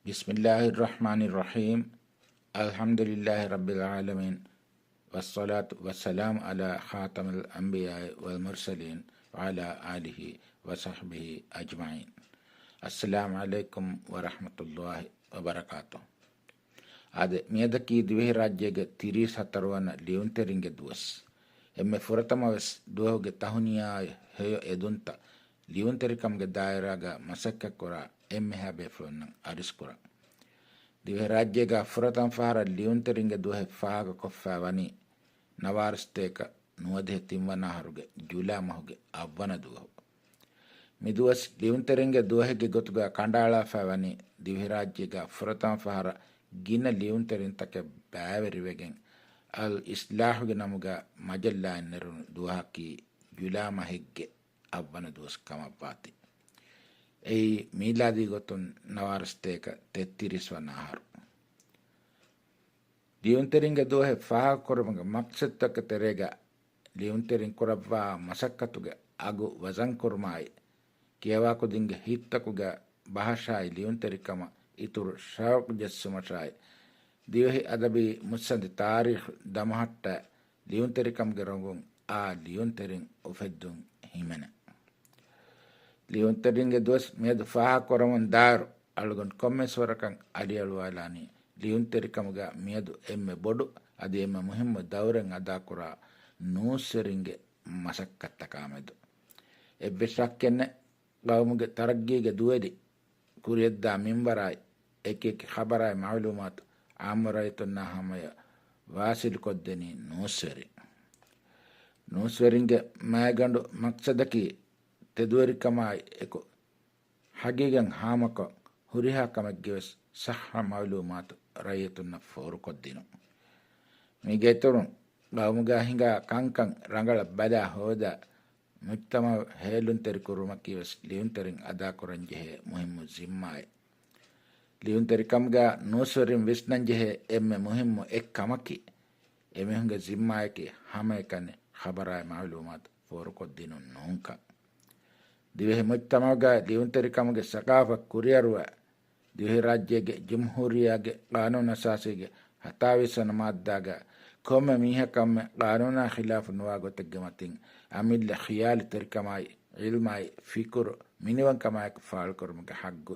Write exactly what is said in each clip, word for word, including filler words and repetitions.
بسم الله الرحمن الرحيم. الحمد لله رب العالمين. والصلاة والسلام على خاتم الأنبياء والمرسلين وعلى آله وصحبه أجمعين. السلام عليكم ورحمة الله وبركاته. އާދެ، މިއަދަކީ ދިވެހިރާއްޖޭގެ ތިރީސް ހަތަރު ވަނަ ލިޔުންތެރިންގެ ދުވަސް. އެންމެ ފުރަތަމަވެސް ދުވަހުގެ ތަހުނިޔާއާއި ހެޔޮ އެދުންތައް ލިޔުންތެރިކަމުގެ ދާއިރާގަ މަސައްކަތްކުރާ އެންމެހާ ބޭފުޅުންނަށް އަރިސްކުރަން. ދިވެހިރާއްޖޭގަ ފުރަތަމަ ފަހަރަށް ލިޔުންތެރިންގެ ދުވަހެއް ފާހަގަކޮށްފައި ވަނީ ނަވާރަސަތޭކަ ނުވަދިހަ ތިންވަނަ އަހަރުގެ ޖުލާ މަހުގެ އަށްވަނަ ދުވަހު. މިދުވަސް ލިޔުންތެރިންގެ ދުވަހެއްގެ ގޮތުގަ ކަނޑައަޅާފައި ވަނީ ދިވެހިރާއްޖޭގަ ފުރަތަމަ ފަހަރަށް ގިނަ ލިޔުންތެރިންތަކެއް ބައިވެރިވެގެން އަލް އިސްލާހުގެ ނަމުގަ މަޖައްލާއިން ނެރުނު ދުވަހަކީ ޖުލާ މަހެއްގެ އަށްވަނަ ދުވަސް ކަމަށްވާތީ. އެއީ މީލާދީ ގޮތުން ނަވާރަސަތޭކަ ތެއްތިރީސް ވަނަ އަހަރު. ލިޔުންތެރިންގެ ދުވަހެއް ފާހަގަކުރުމުގެ މަޤްޞަދުތަކުގެ ތެރޭގަ ލިޔުންތެރިން ކުރައްވާ މަސައްކަތުގެ އަގު ވަޒަންކުރުމާއި، ކިޔަވާކުދިންގެ ހިތްތަކުގަ ބަހަށާއި ލިޔުންތެރިކަމަށް އިތުރު ޝައުޤު ޖެއްސުމަށާއި، ދިވެހި އަދަބީ މުއްސަނދި ތާރީޚު ދަމަހައްޓާ ލިޔުންތެރިކަމުގެ ރޮނގުން އާ ލިޔުންތެރިން އުފެއްދުން ހިމެނޭ. ލިޔުންތެރިންގެ ދުވަސް މިއަދު ފާހަގަކުރަމުން ދާއިރު، އަޅުގަނޑު ކޮންމެސް ވަރަކަށް އަލިއަޅުވާލާނީ ލިޔުންތެރިކަމުގަ މިއަދު އެންމެ ބޮޑު އަދި އެންމެ މުހިއްމު ދައުރެއް އަދާކުރާ ނޫސްވެރިންގެ މަސައްކަތްތަކާމެދު. އެއްވެސް ޝައްކެއް ނެތް، ގައުމުގެ ތަރައްގީގެ ދުވެލި ކުރިއަށްދާ މިންވަރާއި، އެކިއެކި ޚަބަރާއި މައުލޫމާތު އާއްމު ރައްޔިތުންނާ ހަމަޔަށް ވާސިލުކޮށްދެނީ ނޫސްވެރިން. ނޫސްވެރިންގެ މައިގަނޑު މަޤްޞަދަކީ ތެދުވެރިކަމާއި އެކު ހަގީގަތް ހާމަކޮށް، ހުރިހާ ކަމެއްގެވެސް ޞައްޙަ މައުލޫމާތު ރައްޔިތުންނަށް ފޯރުކޮށްދިނުން. މީގެ އިތުރުން، ގައުމުގަ ހިނގާ ކަންކަން ރަނގަޅަށް ބަލާ ހޯދާ، މުޖްތަމަޢު ހޭލުންތެރި ކުރުމަކީވެސް ލިޔުންތެރިން އަދާކުރަންޖެހޭ މުހިއްމު ޒިންމާއެއް. ލިޔުންތެރިކަމުގަ ނޫސްވެރިން ވިސްނަންޖެހޭ އެންމެ މުހިއްމު އެއް ކަމަކީ، އެމީހުންގެ ޒިންމާއަކީ ހަމައެކަނި ޚަބަރާއި މައުލޫމާތު ފޯރުކޮށްދިނުން ނޫންކަން. ދިވެހި މުޖްތަމަޢުގަ ލިޔުންތެރިކަމުގެ ސަޤާފަތް ކުރިއަރުވާ، ދިވެހިރާއްޖޭގެ ޖުމްހޫރިއްޔާގެ ޤާނޫނު އަސާސީގެ ހަތާވީސް ވަނަ މާއްދާގަ ކޮންމެ މީހަކަށްމެ ޤާނޫނާ ޚިލާފު ނުވާ ގޮތެއްގެ މަތިން އަމިއްލަ ޚިޔާލީ ތެރިކަމާއި، ޢިލްމާއި، ފިކުރު، މިނިވަންކަމާއެކު ފާޅުކުރުމުގެ ހައްގު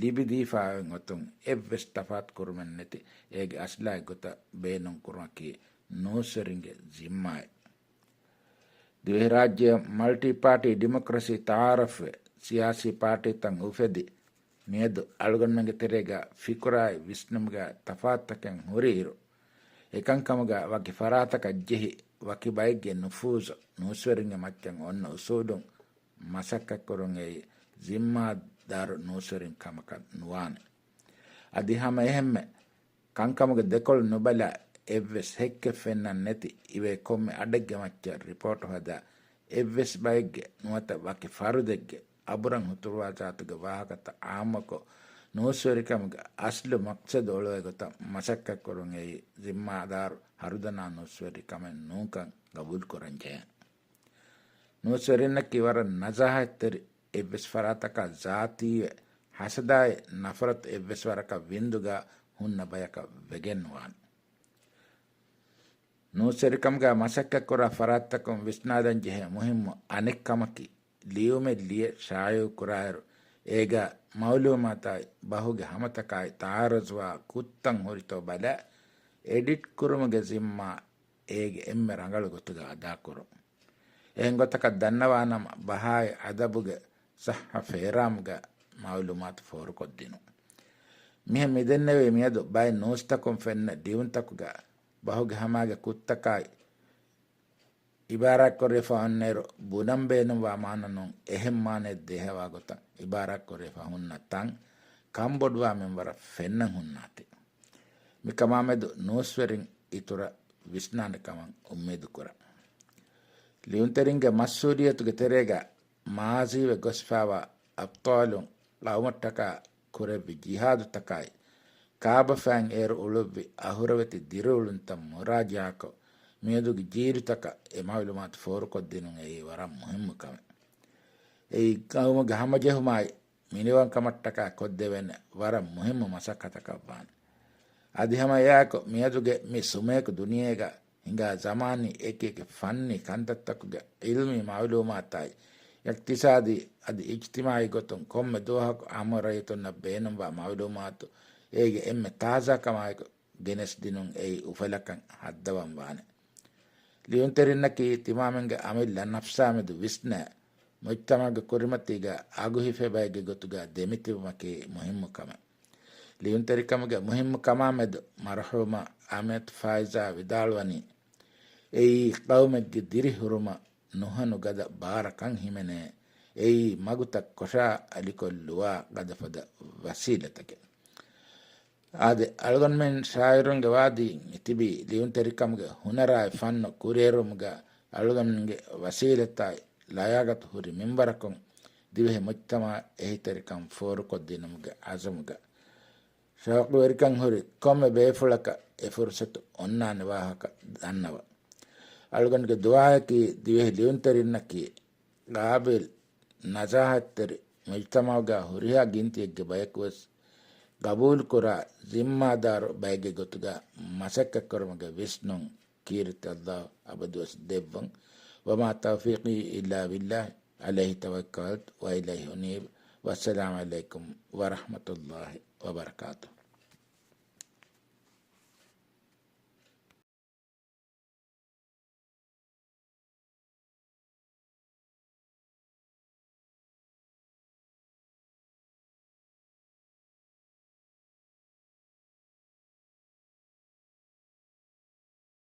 ލިބިދީފާވެގެން އޮތުން އެއްވެސް ތަފާތު ކުރުމެއް ނެތި އޭގެ އަސްލާއި ގޮތަށް ބޭނުން ކުރުމަކީ ނޫސްވެރިންގެ ޒިންމާއެއް. ދިވެހިރާއްޖެއަށް މަލްޓީ ޕާޓީ ޑިމޮކްރަސީ ތަޢާރަފްވެ، ސިޔާސީ ޕާޓީތައް އުފެދި، މިއަދު އަޅުގަނޑުމެންގެ ތެރޭގަ ފިކުރާއި ވިސްނުމުގަ ތަފާތުތަކެއް ހުރިއިރު، އެކަންކަމުގަ ވަކި ފަރާތަކަށް ޖެހި، ވަކި ބައެއްގެ ނުފޫޒު ނޫސްވެރިންގެ މައްޗަށް އޮންނަ އުސޫލުން މަސައްކަތްކުރުން އެއީ ޒިންމާދާރު ނޫސްވެރިން ކަމަކަށް ނުވާނެ. އަދި ހަމަ އެހެންމެ ކަންކަމުގެ ދެކޮޅު ނުބަލާ، އެއްވެސް ހެއްކެއް ފެންނަން ނެތި އިވޭ ކޮންމެ އަޑެއްގެ މައްޗަށް ރިޕޯޓު ހަދާ، އެއްވެސް ބައެއްގެ ނުވަތަ ވަކި ފަރުދެއްގެ އަބުރަށް ހުތުރުވާ ޒާތުގެ ވާހަކަތައް އާއްމުކޮށް، ނޫސްވެރިކަމުގެ އަސްލު މަޤްޞަދު އޮޅުވޭ ގޮތަށް މަސައްކަތްކުރުން އެއީ ޒިންމާދާރު ހަރުދަނާ ނޫސްވެރިކަމެއް ނޫންކަން ގަބޫލުކުރަން ޖެހޭ. ނޫސްވެރިންނަކީ ވަރަށް ނަޒާހަތްތެރި، އެއްވެސް ފަރާތަކާ ޒާތީވެ، ހަސަދާއި ނަފްރަތު އެއްވެސް ވަރަކަށް ވިންދުގަ ހުންނަ ބަޔަކަށް ވެގެން ނުވާނެ. ނޫސްވެރިކަމުގަ މަސައްކަތްކުރާ ފަރާތްތަކުން ވިސްނާލަން ޖެހޭ މުހިއްމު އަނެއް ކަމަކީ، ލިޔުމެއް ލިޔެ ޝާއިޢު ކުރާއިރު، އޭގަ މައުލޫމާތާއި ބަހުގެ ހަމަތަކާއި ތަޢާރުޟުވާ ކުށްތައް ހުރިތޯ ބަލާ، އެޑިޓް ކުރުމުގެ ޒިންމާ އޭގެ އެންމެ ރަނގަޅު ގޮތުގަ އަދާކުރުން. އެހެން ގޮތަކަށް ދަންނަވާނަމަ، ބަހާއި އަދަބުގެ ޞައްޙަ ފޭރާމުގަ މައުލޫމާތު ފޯރުކޮށްދިނުން. މިހެން މިދެންނެވީ މިއަދު ބައެއް ނޫސްތަކުން ފެންނަ ލިޔުންތަކުގަ ބަހުގެ ހަމާގެ ކުށްތަކާއި އިބާރާތްކުރެވިފަ އޮންނައިރު ބުނަން ބޭނުންވާ މާނަ ނޫން އެހެން މާނައެއް ދޭހަވާ ގޮތަށް އިބާރާތްކުރެވިފަ ހުންނަ ތަން ކަންބޮޑުވާ މިންވަރަށް ފެންނަން ހުންނާތީ. މިކަމާމެދު ނޫސްވެރިން އިތުރަށް ވިސްނާނެ ކަމަށް އުއްމީދު ކުރަން. ލިޔުންތެރިންގެ މަސްއޫލިއްޔަތުގެ ތެރޭގަ މާޒީވެ ގޮސްފާވާ އަބްޠާލުން ޤައުމަށްޓަކާ ކުރެއްވި ޖިހާދުތަކާއި، ކާބަފައިން އޭރު އުޅުއްވި އަހުރެވެތި ދިރިއުޅުންތައް މުރާޖަޢާކޮށް، މިއަދުގެ ޖީލުތަކަށް އެ މައުލޫމާތު ފޯރުކޮށްދިނުން އެއީ ވަރަށް މުހިއްމު ކަމެއް. އެއީ ޤައުމުގެ ހަމަޖެހުމާއި، މިނިވަންކަމަށްޓަކާ ކޮށްދެވޭނެ ވަރަށް މުހިއްމު މަސައްކަތަކަށްވާނެ. އަދި ހަމަ އެއާއެކު މިއަދުގެ މި ސުމޭކު ދުނިޔޭގަ ހިނގާ ޒަމާނީ އެކިއެކި ފަންނީ ކަންތައްތަކުގެ އިލްމީ މައުލޫމާތާއި، އިޤްތިޞާދީ އަދި އިޖްތިމާޢީ ގޮތުން ކޮންމެ ދުވަހަކު އާއްމު ރައްޔިތުންނަށް ބޭނުންވާ މައުލޫމާތު އޭގެ އެންމެ ތާޒާކަމާއެކު ގެނެސްދިނުން އެއީ އުފަލަކަށް ހައްދަވަން ވާނެ. ލިޔުންތެރިންނަކީ ތިމާމެންގެ އަމިއްލަ ނަފްސާމެދު ވިސްނާ، މުޖްތަމަޢުގެ ކުރިމަތީގަ އަގުހިފޭ ބައެއްގެ ގޮތުގަ ދެމިތިބުމަކީ މުހިއްމު ކަމެއް. ލިޔުންތެރިކަމުގެ މުހިއްމު ކަމާމެދު މަރުޙޫމާ އަމިއްލަ ފާއިޒާ ވިދާޅުވަނީ، އެއީ ޤައުމެއްގެ ދިރިހުރުމަށް ނުހަނު ގަދަ ބާރަކަށް ހިމެނޭ، އެއީ މަގުތައް ކޮށާ އަލިކޮށްލުވާ ގަދަފަދަ ވަސީލަތެކެވެ. އާދެ، އަޅުގަނޑުމެން ޝާޢިރުންގެ ވާދީ މިތިބީ ލިޔުންތެރިކަމުގެ ހުނަރާއި ފަންނު ކުރިއެރުމުގަ އަޅުގަނޑުގެ ވަސީލަތާއި ލަޔާގަތު ހުރި މިންވަރަކުން ދިވެހި މުޖްތަމަޢަށް އެހީތެރިކަން ފޯރުކޮށްދިނުމުގެ އަޒުމުގަ ޝައުޤުވެރިކަން ހުރި ކޮންމެ ބޭފުޅަކަށް އެ ފުރުޞަތު އޮންނާނެ ވާހަކަ ދަންނަވަ. އަޅުގަނޑުގެ ދުޢާއަކީ ދިވެހި ލިޔުންތެރިންނަކީ ޤާބިލް، ނަޒާހަތްތެރި، މުޖްތަމަޢުގަ ހުރިހާ ގިންތިއެއްގެ ބަޔަކުވެސް ޤަބޫލުކުރާ ޒިންމާދާރު ބައެއްގެ ގޮތުގަ މަސައްކަތްކުރުމުގެ ވިސްނުން ކީރިތި ﷲ އަބަދުވެސް ދެއްވުން. وما توفيقي إلا بالله عليه توكلت وإليه أنيب. والسلام عليكم ورحمة الله وبركاته.